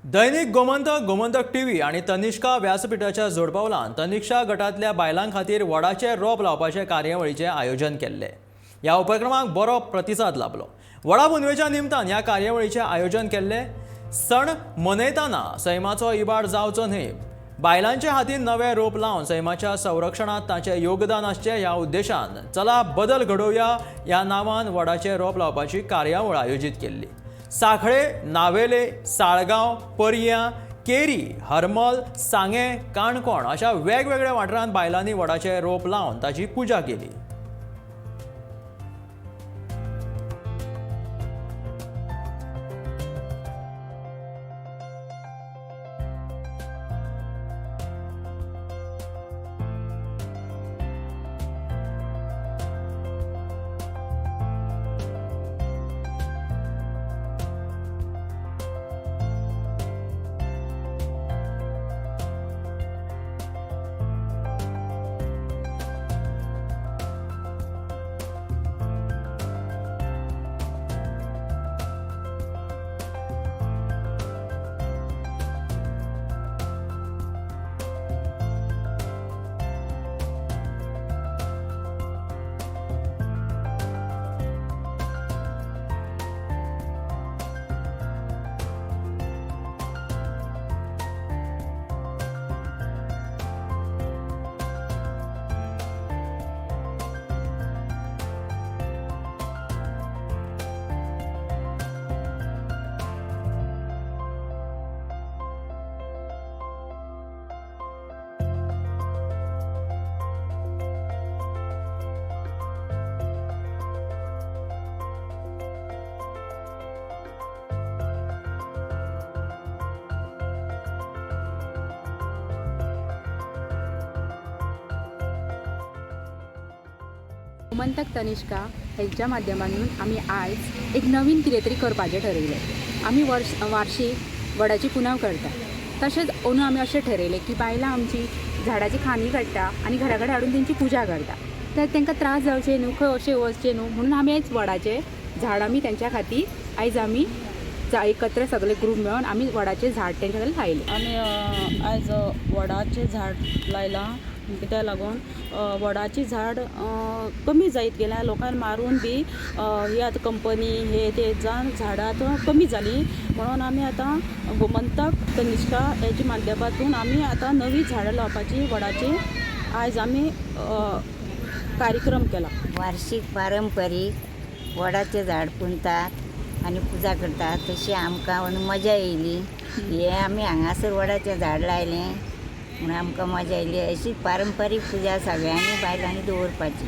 दैनिक Gomantak, Gomantak TV आणि तनिष्का व्यासपीठाच्या जोडपावलान तनिष्का गटांतल्या बायलां खातीर वडाचे रोप लावपाचे कार्यावळीचें आयोजन केल्लें. ह्या उपक्रमाक बरो प्रतिसाद लाभलो. वडा पुनवेच्या निमतान ह्या कार्यावळीचें आयोजन केल्लें. सण मनयतना सैमाचो इबाड जावचो न्हय, बायलांच्या हातीन नवे रोप लावन सैमाच्या संरक्षणांत ताचें योगदान आसचें ह्या उद्देशान चला बदल घडोवया ह्या नांवान वडाचे रोप लावपाची कार्यावळ आयोजीत केल्ली. सांखळे, नावेले, साळगांव, पर्यां, केरी, हरमल, सांगें, काणकोण अशा वेगवेगळ्या वाठारांत बायलांनी वडाचे रोप लावन ताची पुजा केली. गोमंतक तनिष्का हेच्या माध्यमांतून आमी आयज एक नवीन कितें तरी करपाचें ठरयलें. आमी वार्षीक वडाची पुनव करता, तशेंच अंदू आमी अशें ठरयलें की बायलां आमची झाडाची खांदी काडटा आनी घरा कडेन हाडून तेंची पुजा करता, तर तांकां त्रास जावचे न्हू, खंय अशें वचचें न्हू म्हणून आमी आयज वडाचें झाड आमी तेंच्या खातीर आयज आमी एकत्र सगळे ग्रूप मेळून आमी वडाचें झाड तेंच्या खातीर लायलें. आमी आयज वडाचें झाड लायलां कित्याक लागून वडाचीं झाड कमी जायत गेल्या, लोकांक मारून बी ही आतां कंपनी हे ते जावन झाडां आतां कमी जालीं म्हणून आमी आतां गोमंतक तनिष्का हेच्या माध्यमांतून आमी आतां नवीं झाडां लावपाची वडाची आयज आमी कार्यक्रम केला. वार्षीक पारंपरीक वडाचें झाड पुंतात आनी पुजा करतात, तशी आमकां मजा येयली. हे आमी हांगासर वडाचें झाड लायलें म्हणून आमकां मजा येयली. अशी पारंपरीक पुजा सगळ्यांनी बायलांनी दवरपाची.